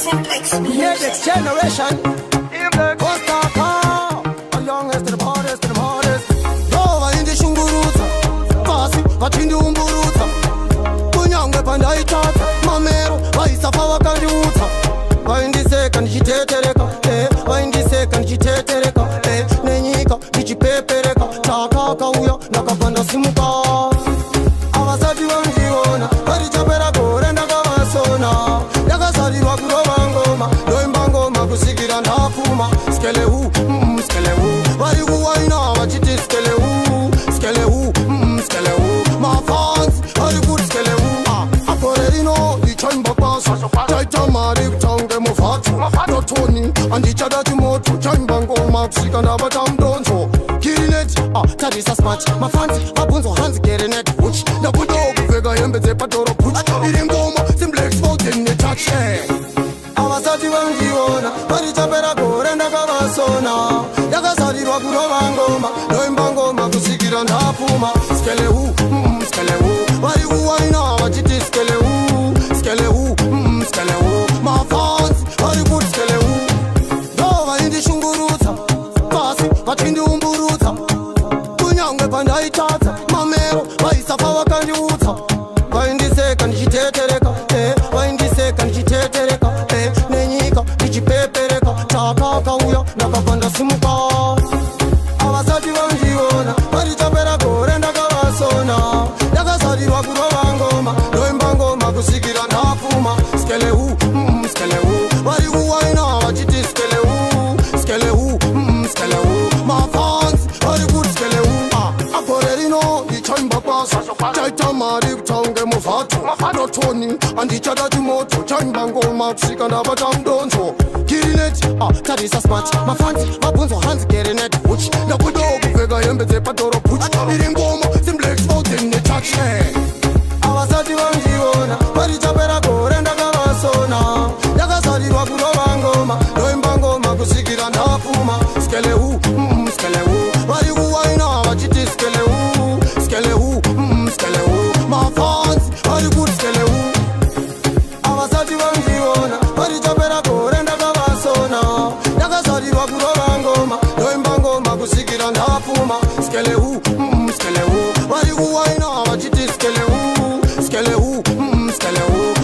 Simplex Music. Next generation. Costa the youngest, the hardest, the hardest. Ndova indishungurudza pasi vachindiumburudza, kunyange pandaitadza mamero vaisafa vakandiudza. Vaindiseka ndichitetereka, vaindiseka ndichitetereka, nenyika ndichipepereka. Takakauya ndakabva ndasimuka. Havasati vandiona, varichapera gore ndakavasona. Ndakazarirwa kurova ngoma, ndoimba ngoma kusvikira ndapfuma. Skeleu, skeleu, vari kuwaina vachiti skeleu, skeleu, skeleu. Mafans vari kuti skeleu. Agore rino ndichaimba kwazvo, taita mari kutange muvhato totoni. Handichada chimoto, chaimba ngoma kusvika ndabata mudonzo. Kirineti, tarisa smart, mafans vabvunzwa hanzi gerinet huch. Ndabudawo kupfeka hembe dzepadoro puch. Iri ngoma Simplex Fountain netouch. Havasati vandiona, varichapera gore ndakavasona. Ndakazarirwa kurova ngoma, ndoimba ngoma kusvikira ndapfuma. Skeleu, skeleu, vari kuwaina vachiti skeleu, skeleu, skeleu. Mafans vari kuti skeleu. Ndo vaindishungurudza pasi vachindiumburudza, kunyange pandaitadza mamero vaisafa vakandiudza. Vaindiseka ndichitetereka, vaindiseka ndichitetereka, nenyika ndichipepereka. Takakauya ndakabva ndasimuka. Havasati vandiona, varichapera gore ndakavasona. Ndakazarirwa kurova ngoma, ndoimba ngoma kusvikira ndapfuma. Skeleu, skeleu, vari kuwaina vachiti skeleu, skeleu, skeleu. Mafans vari kuti skeleu. Agore rino ndichaimba kwazvo, taita mari kutange muvhato totoni. Handichada chimoto, chaimba ngoma kusvika ndabata mudonzo. Kirineti, tarisa smart, mafans vabvunzwa hanzi gerinet huch. Ndabudawo kupfeka hembe dzepadoro puch. Iri ngoma Simplex Fountain netouch. Havasati vandiona, varichapera gore ndakavasona. Ndakazarirwa kurova ngoma, ndoimba ngoma kusvikira ndapfuma. Skeleu, skeleu, vari kuwaina vachiti skeleu, skeleu, skeleu. Mafans vari kuti skeleu. Havasati vandiona, varichapera gore ndakavasona. Ndakazarirwa kurova ngoma, ndoimba ngoma kusvikira ndapfuma. Skeleu, skeleu, vari kuwaina vachiti skeleu, skeleu, skeleu.